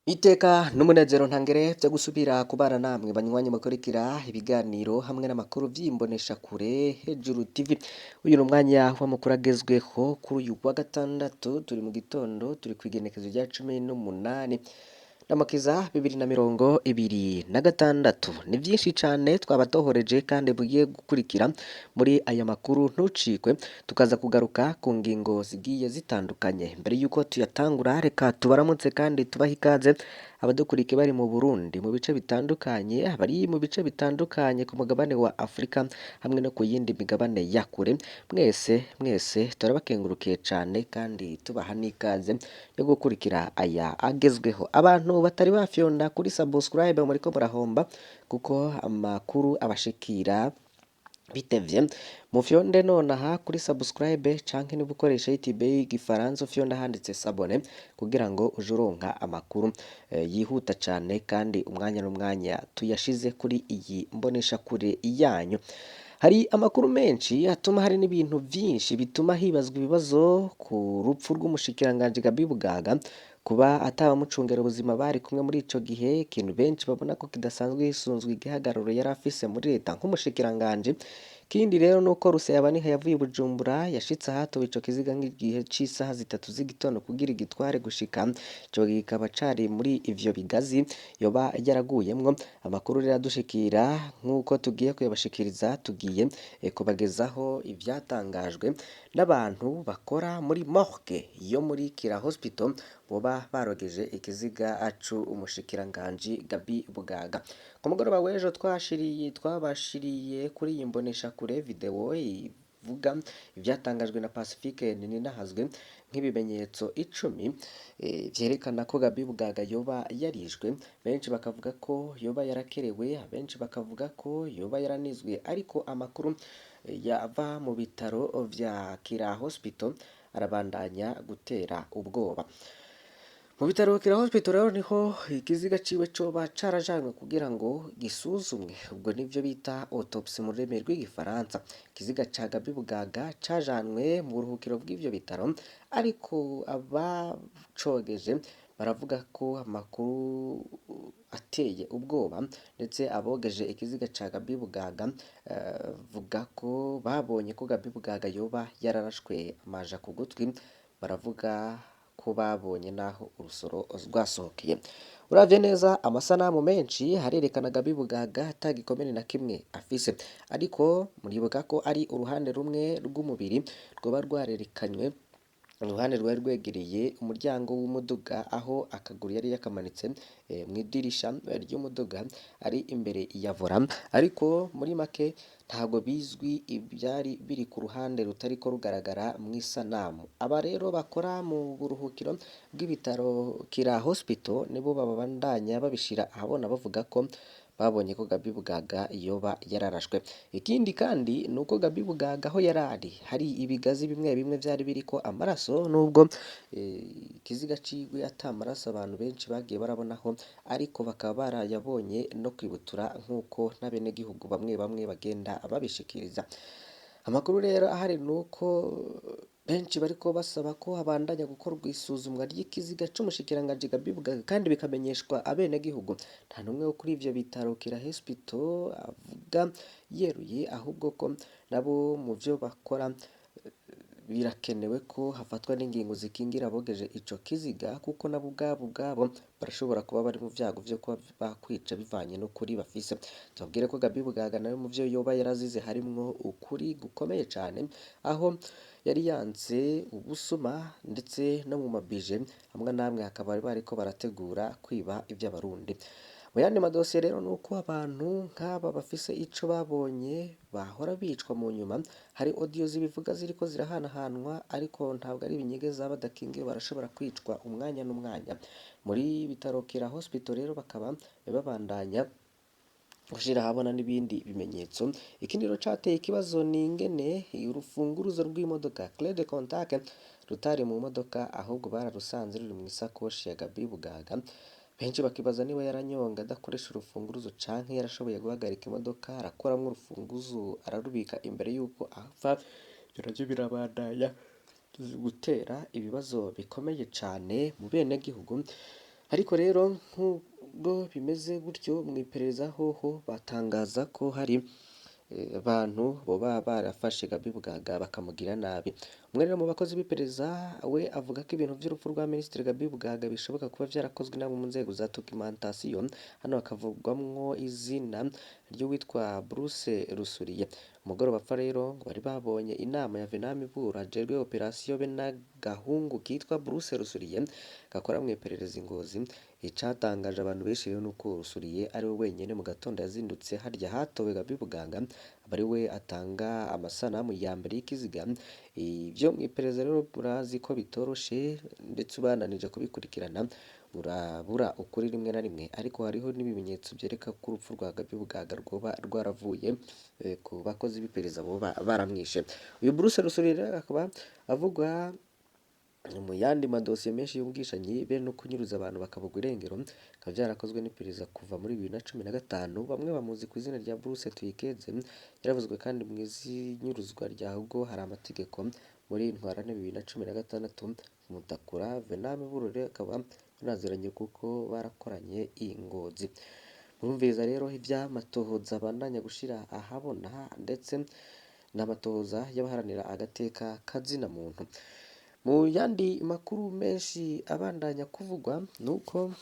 Iteka n'umunezero ntangere vyo gusubira kubana namwe banywanyi mukurikira ibiganiro hamwe n'amakuru vy'imboneshakure Hejuru TV. Uyu ni umwanya w'amakuru agezweho kuri uyu wa gatandatu, turi mu gitondo, turi kw'igenekezo rya 18 Ndamukiza 2026. Ni vyinshi cane twabatohoreje kandi bugiye gukurikira muri aya makuru, ntucikwe, tukaza kugaruka ku ngingo zigiye zitandukanye. Mbere yuko tuyatangura, reka tubaramutse kandi tubahe ikaze abadukurikiye bari mu Burundi mu bice bitandukanye, abari mu bice bitandukanye ku mugabane wa Afrika hamwe no ku yindi migabane ya kure. Mwese mwese turabakengurukiye cane kandi tubaha n'ikaze yo gukurikira aya agezweho. Abantu batari bafyonda kuri subscribe, muriko murahomba kuko amakuru abashikira bitevye. Mufyonde nonaha kuri subscribe, canke niba ukoresha YouTube y'igifaransa ufyonda handitse s'abonner kugira ngo uje uronka amakuru yihuta cane kandi umwanya n'umwanya tuyashize kuri iyi mboneshakure yanyu. Hari amakuru menshi atuma hari n'ibintu vyinshi bituma hibazwa ibibazo ku rupfu rw'umushikiranganji Gabi Bugaga, kuba atabamucungera ubuzima bari kumwe muri ico gihe, ikintu benshi babona ko kidasanzwe hisunzwe igihagararo yari afise muri leta nk'umushikiranganji. Ikindi rero nuko Ruseyabaniha yavuye i Bujumbura yashitse ahatowe ico kiziga nk'igihe c'isaha 3 z'igitondo kugira igitware gushika ico kikaba cari muri ivyo bigazi yoba yaraguyemwo. Amakuru rero adushikira nk'uko tugiye kuyabashikiriza, tugiye kubagezaho ivyatangajwe n'abantu bakora muri morgue yo muri Kira Hospital boba barogeje ikiziga c'umushikiranganji Gabi Bugaga. Ku mugoroba w'ejo twabashiriye kuri iyi mboneshakure video ivuga ivyatangajwe na Pacifique Nininahazwe nk'ibimenyetso 10 vyerekana ko Gabi Bugaga yoba yarishwe. Benshi bakavuga ko yoba yarakerewe, abenshi bakavuga ko yoba yaranizwe, ariko amakuru yava mu bitaro vya Kira Hospital arabandanya gutera ubwoba. Mu bitaro Kira Hospital rero niho ikiziga ciwe coba carajanywe kugira ngo gisuzumwe, ubwo nivyo bita autopsy mu rurimi rw'igifaransa. Ikiziga ca Gabi Bugaga cajanwe mu buruhukiro bw'ivyo bitaro, ariko abacogeje baravuga ko amakuru ateye ubwoba, ndetse abogeje ikiziga ca Gabi Bugaga vuga ko babonye ko Gabi Bugaga yoba yararashwe amaja ku gutwi, baravuga ko babonye naho urusoro rwasohokeye. Uravye neza amasanamu menshi harerekana Gabi Bugaga ata gikomere na kimwe afise, ariko muribuka ko ari uruhande rumwe rw'umubiri rwoba rwarerekanywe, uruhande rwari rwegereye umuryango w'umuduga aho akaguru yari yakamanitse mw'idirisha ry'umuduga ari imbere ya volant, ariko muri make ntabwo bizwi ivyari biri ku ruhande rutariko rugaragara mw'isanamu. Aba rero bakora mu buruhukiro bw'ibitaro Kira Hospital nibo babandanya babishira ahabona bavuga ko babonye ko Gabi Bugaga yoba yararashwe. Ikindi kandi nuko Gabi Bugaga aho yarari hari ibigazi bimwe bimwe vyari biriko amaraso, nubwo ikiziga ciwe ata maraso abantu benshi bagiye barabonaho, ariko bakaba barayabonye no kwibutura nk'uko n'abenegihugu bamwe bamwe bagenda babishikiriza. Amakuru rero ahari nuko benshi bariko basaba ko habandanya gukorwa isuzumwa ry'ikiziga c'umushikiranganji Gabi Bugaga kandi bikamenyeshwa abenegihugu. Nta n'umwe wo kuri ivyo bitaro Kira Hospital avuga yeruye, ahubwo ko nabo mu vyo bakora birakenewe ko hafatwa n'ingingo zikingira abogeje ico kiziga, kuko nabo ubwabo ubwabo barashobora kuba bari mu vyago vyo kuba bakwica bivanye n'ukuri bafise. Tubabwire ko Gabi Bugaga nawe mu vyo yoba yarazize harimwo ukuri gukomeye cane, aho yari yanse ubusuma ndetse no mu mabije hamwe namwe hakaba bariko barategura kwiba ivy'abarundi. Mu yandi madosiye rero nuko abantu nk'aba bafise ico babonye bahora bicwa mu nyuma, hari audio zibivuga ziriko zirahanahanwa, ariko ntabwo ari ibinyegeza, badakingiwe barashobora kwicwa umwanya n'umwanya. Muri bitaro Kira Hospital rero bakaba babandanya gushira ahabona n'ibindi bimenyetso. Ikindi rero cateye ikibazo ni ingene urufunguruzo rw'imodoka, clé de contact, rutari mu modoka, ahubwo bararusanze ruri mw'isakoshi ya Gabi Bugaga. Benshi bakibaza niba yaranyonga adakoresha urufunguruzo canke yarashoboye guhagarika imodoka arakuramwo urufunguzo ararubika imbere yuko apfa. Ivyo navyo birabandanya gutera ibibazo bikomeye cane mu benegihugu. Ariko rero nk'ubwo bimeze gutyo, mw'iperereza hoho batangaza ko hari abantu boba barafashe Gabi Bugaga bakamugira nabi. Umwe rero mu bakozi b'iperereza we avuga ko ibintu vy'urupfu rwa Minisitiri Gabi Bugaga bishoboka kuba vyarakozwe n'abo mu nzego za documentation, hano hakavugwamwo izina ry'uwitwa Bruce Rusuriye. Umugoroba apfa rero ngo bari babonye inama ya Venant Miburo ajejwe operation be n'agahungu kitwa Bruce Rusuriye gakora mw'iperereza i Ngozi. Icatangaje abantu benshi rero nuko Rusuriye ari we wenyene mu gatondo yazindutse harya hatowe Gabi Bugaga, aba ari we atanga amasanamu ya mbere y'ikiziga. Ivyo mw'iperereza rero murazi ko bitoroshe, ndetse ubandanije kubikurikirana urabura ukuri rimwe na rimwe, ariko hariho n'ibimenyetso vyereka ko urupfu rwa Gabi Bugaga rwoba rwaravuye ku bakozi b'iperereza boba baramwishe. Uyu Bruce Rusuriye rero akaba avugwa mu yandi madosiye menshi y'ubwicanyi be no kunyuruza abantu bakabugwa irengero, bikaba vyarakozwe n'iperereza kuva muri 2015. Bamwe bamuzi ku izina rya Bruce Tuyikeze, yaravuzwe kandi mw'inyuruzwa rya Hugo hari amategeko muri Ntwarante 2016. Mutakura Venant Miburo rero akaba banaziranye kuko barakoranye i Ngozi. Murumviriza rero ivy'amatohoza abandanya gushira ahabona, ndetse n'amatohoza y'abaharanira agateka kazina muntu. Mu yandi makuru menshi abandanya kuvugwa nuko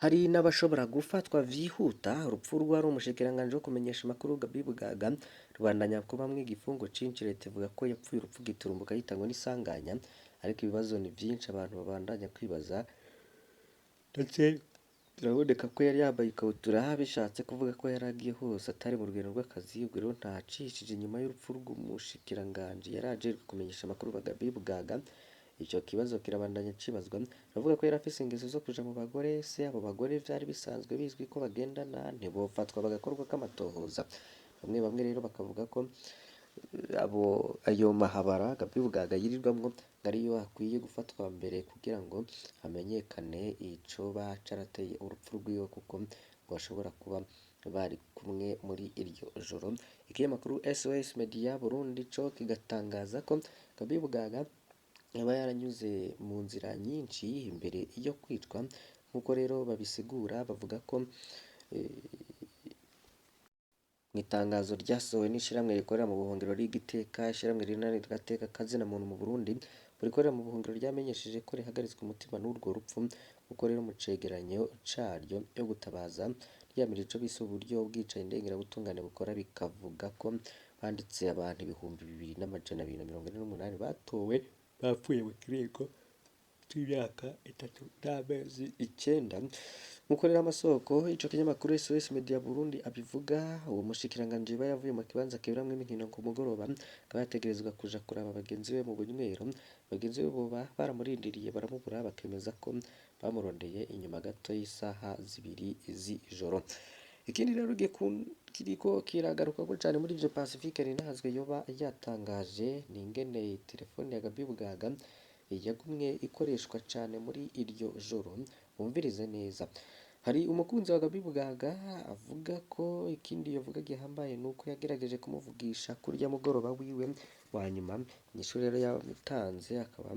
hari n'abashobora gufatwa vyihuta. Urupfu rwari umushikiranganji wo kumenyesha amakuru Gabi Bugaga rubandanya kubamwo igifungo cinshi. Leta ivuga ko yapfuye urupfu giturumbuka yitangwa n'isanganya, ariko ibibazo ni vyinshi abantu babandanya kwibaza, ndetse biraboneka ko yari yambaye ikabutura, bishatse kuvuga ko yari agiye hose atari mu rugendo rw'akazi. Ubwo rero ntacishije inyuma y'urupfu rw'umushikiranganji yari ajejwe kumenyesha amakuru Gabi Bugaga. Ico kibazo kirabandanya cibazwa. Baravuga ko yari afise ingeso zo kuja mu bagore, se abo bagore vyari bisanzwe bizwi ko bagendana, ntibofatwa bagakorwa k'amatohoza. Bamwe bamwe rero bakavuga ko abo ayo mahabara Gabi Bugaga yirirwamwo ariyo akwiye gufatwa mbere kugira ngo hamenyekane icoba carateye urupfu rwiwe, kuko ngo bashobora kuba bari kumwe muri iryo joro. Ikinyamakuru SOS Media Burundi co kigatangaza ko Gabi Bugaga yaba yaranyuze mu nzira nyinshi imbere yo kwicwa, nk'uko rero babisigura bavuga ko mw'itangazo ryasohowe n'ishirahamwe rikorera mu buhungiro ry'Igiteka, ishirahamwe riharanira agateka kazina muntu mu Burundi, rikorera mu buhungiro ryamenyesheje ko rihagaritswe umutima n'urwo rupfu, kuko rero mu cegeranyo caryo yo gutabaza ryamirije ico bise uburyo ubwicanyi ndengerabutungane bukora, bikavuga ko banditse abantu 2248 batowe bapfuye mu kiringo c'imyaka 3 n'amezi 9. Nk'uko rero amasoko ico kinyamakuru SOS Media Burundi abivuga, uwo mushikiranganji aba yavuye mu kibanza kiberamwo imikino ku mugoroba, akaba yategerezwa kuja kuraba bagenzi be mu bunywero. Bagenzi be boba baramurindiriye baramubura, bakemeza ko bamurondeye inyuma gato y'isaha 2 z'ijoro. Ikindi rero kiriko kiragaruka cane muri ivyo Pacifique Ninahazwe yoba yatangaje ni ingene telefone ya Gabi Bugaga yagumye ikoreshwa cane muri iryo joro. Wumvirize neza, hari umukunzi wa Gabi Bugaga avuga ko ikindi yovuga gihambaye nuko yagerageje kumuvugisha kurya mugoroba wiwe wa nyuma. Inyishu rero yamutanze akaba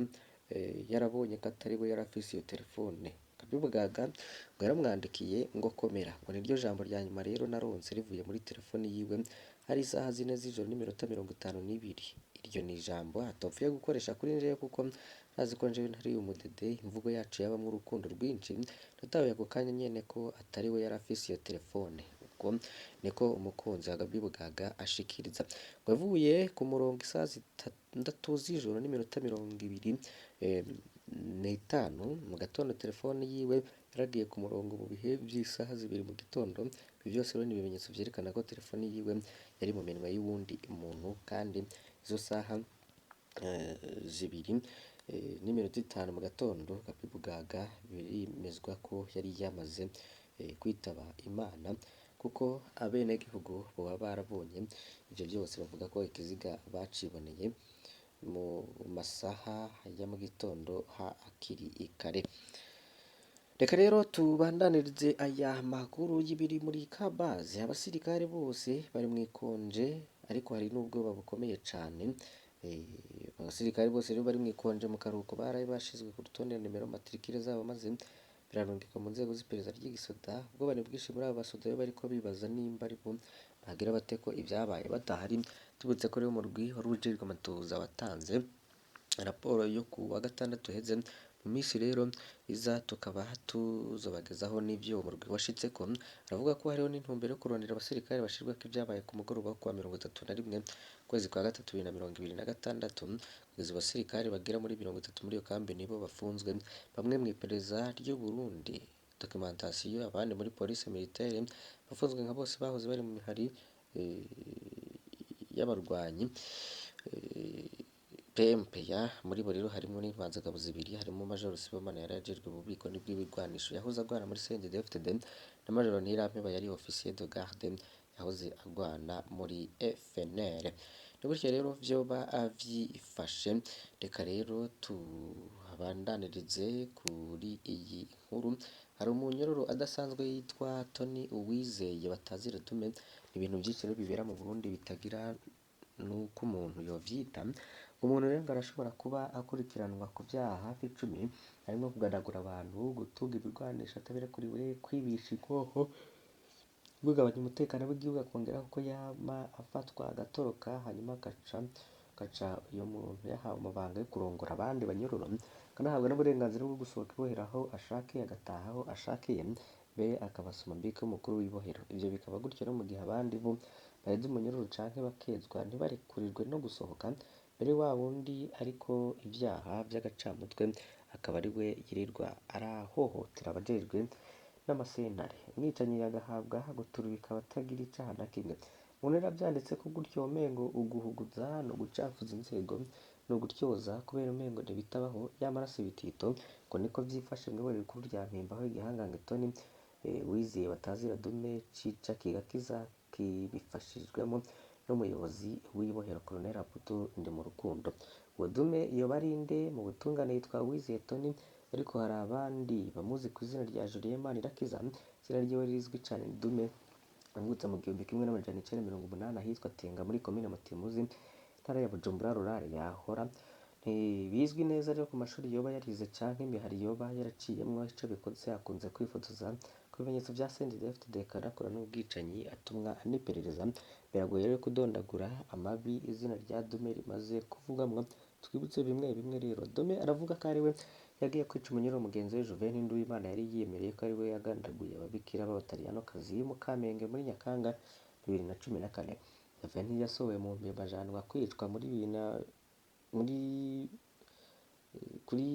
yarabonye ko atari we yari afise iyo telefone. Gabi Bugaga ngo yaramwandikiye ngo komera, ngo niryo jambo rya nyuma rero naronse rivuye muri telefone yiwe, hari isaha 4 z'ijoro n'iminota 52. Iryo ni ijambo atopfuye gukoresha kuri njewe, kuko ntazi ko njewe ntari umudede, imvugo yacu yabamwo urukundo rwinshi. Natahuye ako kanya nyene ko atari we yari afise iyo telefone. Ubwo niko umukunzi wa Gabi Bugaga ashikiriza. Ngo yavuye ku murongo isaha 6 z'ijoro n'iminota 25 mu gatondo, telefone yiwe yaragiye ku murongo mu bihe vy'isaha 2 mu gitondo. Ibi vyose rero ni ibimenyetso vyerekana ko telefone yiwe yari mu minwe y'uwundi muntu, kandi izo saha 2 n'iminota 5 mu gatondo Gabi Bugaga birimezwa ko yari yamaze kwitaba Imana, kuko abenegihugu boba barabonye ivyo vyose. Bavuga ko ikiziga baciboneye mu masaha ya mu gitondo hakiri kare. Reka rero tubandanirize aya makuru y'ibiri muri Kabazi. Abasirikare bose bari mw'ikonje, ariko hari n'ubwoba bukomeye cane. Abasirikare bose rero bari mw'ikonje mu karuhuko baraye bashizwe ku rutonde nimero matricule zabo, maze Birarungikwa mu nzego z'iperereza ry'igisoda. Ubwoba ni bwinshi muri abo basoda iyo bariko bibaza nimba ari bo bagira bate ko ivyabaye badahari. Tubutse ko rero umurwi wari ujejwe amatohoza watanze raporo yo ku wa gatandatu uheze. Mu minsi rero iza tukaba tuzobagezaho n'ivyo uwo murwi washitseko. Aravuga ko hariho n'intumbero yo kurondera abasirikare bashirwako ivyabaye ku mugoroba wo kuwa 31 ukwezi kwa gatatu 2026. Kugeza ubu abasirikare bagera muri 30 muri iyo kambi nibo bafunzwe, bamwe mw'iperereza ry'u Burundi documentation, abandi muri police militaire. Bafunzwe nka bose bahoze bari mu mihari y'abarwanyi PMPA. Muri bo rero harimo n'intwazangabo zibiri, harimo Major Sibomana yari ajejwe ububiko bw'ibigwanisho yahoze agwana muri CNDD-FDD, na Major Ntirampeba yari officier de garde yahoze agwana muri FNL. Ni gutyo rero vyoba vyifashe. Reka rero tuhabandanirize kuri iyi nkuru. Hari umunyororo adasanzwe yitwa Tony Uwizeye batazira Dume. Ibintu vyinshi rero bibera mu Burundi bitagira nuko umuntu yovyita. Umuntu rero ngo arashobora kuba akurikiranwa ku vyaha hafi 10, harimwo kugadagura abantu, gutunga ibigwanisho atabirekuriwe, kwibisha inkoho, guhungabanya umutekano w'igihugu, akongeraho ko yama afatwa agatoroka, hanyuma agaca uyo muntu yahawe amabanga yo kurongora abandi banyororo, akanahabwa n'uburenganzira bwo gusohoka ibohero aho ashakiye, agataha aho ashakiye, mbere akaba somambike w'umukuru w'ibohero. Ivyo bikaba gutyo no mu gihe abandi bo baheza umunyororo canke bakezwa ntibarekurirwe no gusohoka, mbere wa wundi ariko ivyaha vy'agacamutwe akaba ari we yirirwa arahohotera abajejwe n'amasentare. Umwicanyi agahabwa guturubika abatagira icaha na kimwe. Umuntu rero avyanditse ko gutyo womengo uguhuguza no gucafuza inzego no gutyoza, kubera umengo ntibitabaho, yamara si ibitito. Ngo niko vyifashe mw'ibohero rikuru rya Mpimba, aho igihangange Tony Uwizeye batazira Dume cica kigakiza kibifashijwemo n'umuyobozi w'ibohero Colonel Abdul Ndimurukundo. Uwo Dume yoba ari nde? Mu butungane yitwa Uwizeye Tony, ariko hari abandi bamuzi ku izina rya Julien Manirakiza. Izina ryiwe rizwi cane ni Dume. Yavutse mu 1980 ahitwa Tenga muri komine Mutimuzi, intara ya Bujumbura rurale yahora. Ntibizwi neza rero ku mashuri yoba yarize canke imihari yoba yaraciyemwo. Ico bikoze akunze kwifotoza ku bimenyetso vya CNDD-FDD, akanakora n'ubwicanyi atumwa n'iperereza. Biragoye rero kudondagura amabi izina rya Dume rimaze kuvugwamwo. Twibutse bimwe bimwe rero. Dume aravuga ko ariwe yagiye kwica umunyororo mugenzi we Juvenal Nduwimana yari yiyemereye ko ariwe yagandaguye ababikira b'abataliyanokazi mu Kamenge muri Nyakanga 2014. Juvenal yasohowe mu Mpimba ajanwa kwicwa muri bibiri na muri kuri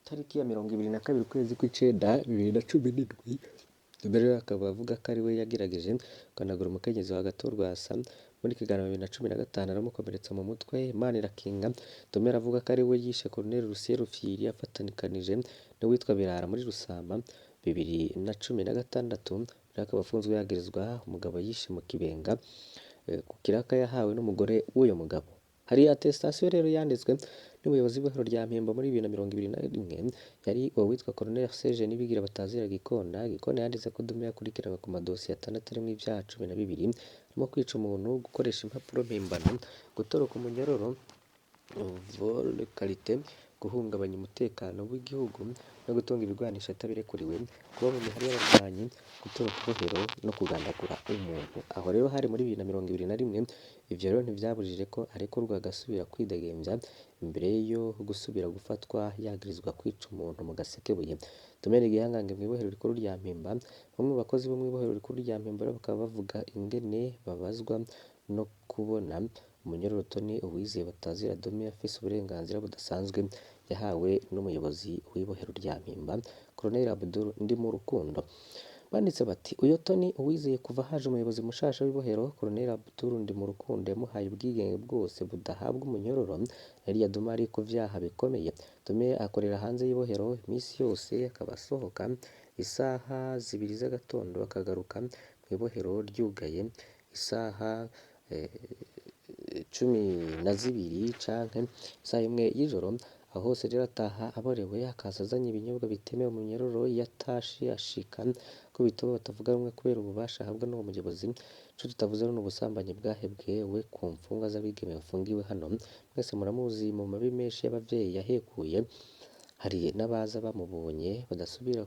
tariki ya 22 ukwezi kw'icenda 2017. Dume rero akaba avuga ko ariwe yagerageje kuganagura umukenyezi wa Agathon muri Kigarama 2015, aramukomeretsa mu mutwe, Imana irakinga. Dume aravuga ko ariwe yishe Colonel Lucien Rufyiri afatanikanije n'uwitwa Birara muri Rusama 2016. Rero akaba afunzwe yagirizwa umugabo yishe mu Kibenga ku kiraka yahawe n'umugore w'uyo mugabo. Hari attestation rero yanditswe n'umuyobozi w'ibohero rya Mpimba muri 2021, yari uwo witwa Colonel Serge Nibigira batazira Gikona. Gikona yanditse ko Dume yakurikiranwe ku madosiye atandatu arimwo ivyaha 12, harimo kwica umuntu, gukoresha impapuro mpimbano, gutoroka umunyororo, vol qualité, guhungabanya umutekano w'igihugu no gutunga ibigwanisho atabirekuriwe, kuba mu mihari y'abarwanyi, gutoroka ibohero no kugandagura umuntu. Aho rero hari muri 2021. Ivyo rero ntivyabujije ko arekurwa agasubira kwidegemvya imbere yo gusubira gufatwa yagirizwa kwica umuntu mu Gasekebuye. Dume ni igihangange mw'ibohero rikuru rya Mpimba. Bamwe mu bakozi bo mw'ibohero rikuru rya Mpimba rero bakaba bavuga ingene babazwa no kubona umunyororo Tony Uwizeye batazira Dume afise uburenganzira budasanzwe yahawe n'umuyobozi w'ibohero rya Mpimba Colonel Abdul Ndimurukundo. Banditse bati: uyo Tony Uwizeye kuva haje umuyobozi mushasha w'ibohero Colonel Abdul Ndimurukundo yamuhaye ubwigenge bwose budahabwa umunyororo. Yari Dume ari ku vyaha bikomeye. Dume akorera hanze y'ibohero imisi yose, akaba asohoka isaha 2 z'agatondo akagaruka mw'ibohero ryugaye isaha 12 canke isaha 1 y'ijoro. Aho hose rero ataha aborewe, akaza azanye ibinyobwa bitemewe mu munyororo. Iyo atashe ashika kubita abo batavuga rumwe kubera ububasha ahabwa n'uwo muyobozi. Ico tutavuze rero ni ubusambanyi bwahebwe we ku mfungwa z'abigeme bafungiwe hano. Mwese muramuzi mu mabi menshi y'abavyeyi yahekuye. Hari n'abaza bamubonye badasubira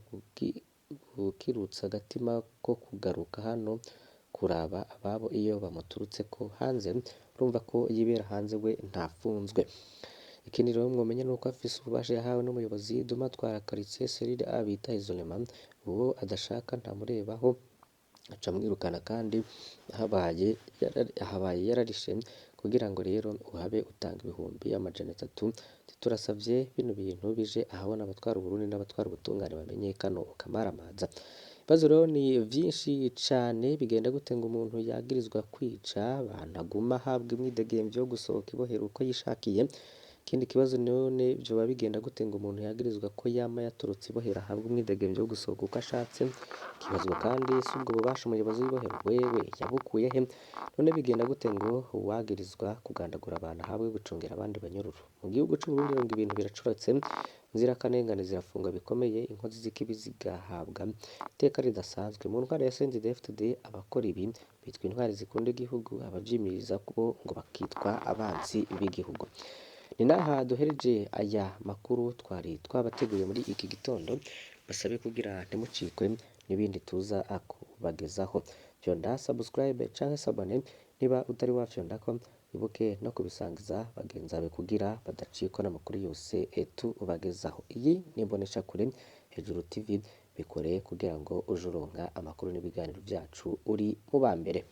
gukirutsa agatima ko kugaruka hano kuraba ababo iyo bamuturutseko hanze, urumva ko yibera hanze we ntafunzwe. Ikindi rero mwomenya nuko afise ububasha yahawe n'umuyobozi Duma atwara quartier cellule A bita isolement, uwo adashaka ntamurebaho aca amwirukana kandi ahabaye yararishe kugira ngo rero uhabe utanga 300,000. Turasavye bino bintu bije ahabona abatwara Uburundi n'abatwara ubutungane bamenye kano kamaramaza. Ibibazo rero ni vyinshi cane, bigenda gute ngo umuntu yagirizwa kwica abantu aguma ahabwa imyidegemvyo yo gusohoka ibohero uko yishakiye? Ikindi kibazo none vyoba bigenda gute ngo umuntu yagirizwa ko yama yatorotse ibohero ahabwa umwidegemvyo wo gusohoka uko ashatse? Kibazwa kandi si ubwo bubasha umuyobozi w'ibohero wewe yabukuye he? None bigenda gute ngo uwagirizwa kugandagura abantu ahabwe gucungera abandi banyororo? Mu gihugu c'Uburundi ngo ibintu biracuratse, inzirakarengane zirafungwa bikomeye, inkozi z'ikibi zigahabwa iteka ridasanzwe. Mu ntwaro ya CNDD-FDD abakora ibi bitwa intwari zikunda igihugu, abavyimiriza bo ngo bakitwa abansi b'igihugu. Ni naha duhereje aya makuru twari twabateguye muri iki gitondo, basabe kugira ntimucikwe n'ibindi tuza kubagezaho. Fyonda subscribe canke s'abonner niba utari wafyondako, wibuke no kubisangiza bagenzi bawe kugira badacikwa n'amakuru yose tubagezaho. Iyi ni imboneshakure Hejuru TV, bikore kugira ngo uje uronka amakuru n'ibiganiro vyacu uri mu ba mbere.